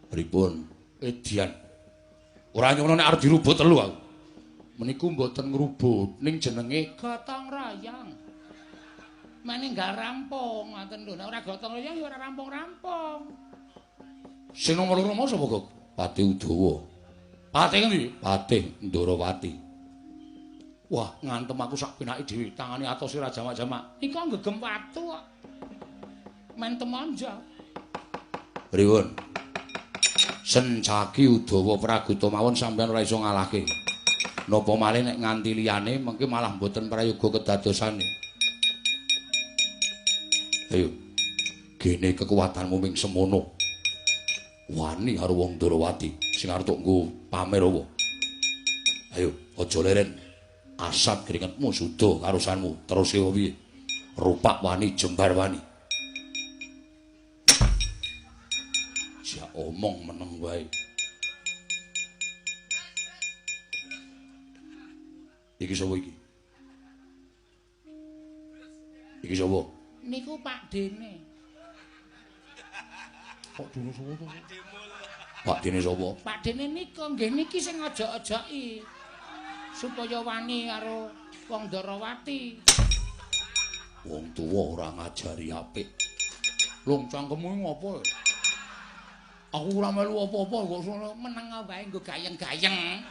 Pripun? Edian. Ora nyono nek arep dirubut telu aku. Meniku mboten ngrubut ning jenenge gotong royong. Mene nggak rampung ngoten lho. Nek ora gotong royong ya ora rampung-rampung. Sing nomor loro mau sapa, Gok? Patih Udawa. Patih ngendi? Patih Ndorowati. Wah, ngantem aku sak penake dhewe, tangane atose ora jamak-jamak. Iku nggegem watu kok. Men temanja. Pripun? Sencaki Udawa Pragota mawon sampeyan ora iso ngalahke. Napa malih nek nganti liyane mengke malah mboten prayoga kedadosane. Ayo. Gene kekuatanmu ming semono. Wani karo wong Ndorowati sing arep tok nggo pamer apa? Ayo, aja leren. Asat keringetmu suda karusanmu. Terus piye? Rupak wani, jembar wani. Jak omong meneng wae. Iki sapa iki? Iki sapa? Niku Pak Dene. Pak Dene sapa to? Pak Dene sapa? Pak Dene nika nggih niki sing ajak-ajaki supaya wani karo wong Ndorowati. Wong tuwa ora ngajari apik. Lung cangkemmu ngopo? Aku ora melu apa-apa kok sono meneng wae nggo gayeng-gayeng.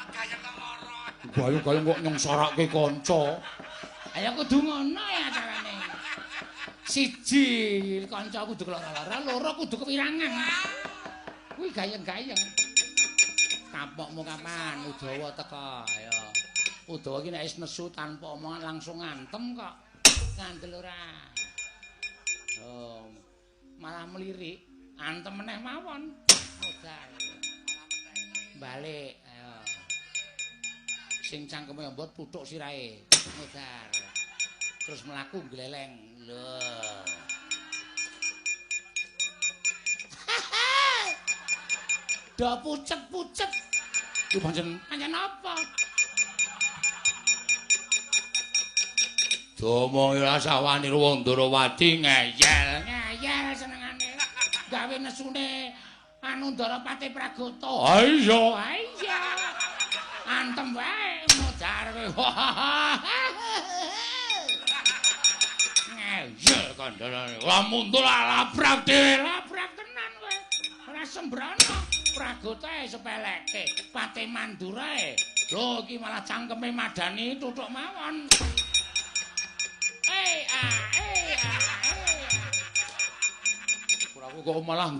Gayeng lara. Gayeng-gayeng kok nyengsarake kanca. Ayo kudu ngono ya carane. Siji kanca kudu lara-lara, loro kudu kewirangan. Kuwi gayeng-gayeng. Kapokmu kapan Udawa teka? Ayo. Udawa iki nek wis nesu tanpa omongan langsung ngantem kok. Ngandel ora. Oh, malah melirik. Antem meneh mawon. Modal. Balik, ayo. Sing cangkeme ambot puthuk sirahe. Modal. Terus mlaku gleleng. Lho. Do pucet-pucet. Ku pancen pancen apa? Domo ora sawani wong Ndorowati ngeyel. Ngeyel senengane. Gawe nesune anu Ndorowati Pragota. Ha iya, ha iya. Antem wae modar kowe. Ngeyel kandhane. Ora muntul labrak dhewe, labrak tenan kowe. Ora sembrono. Pragota sepeleke, Pate Mandurae. Lho iki malah cangkeme madani tutuk mawon. Eh ah eh ah. Ora kok malah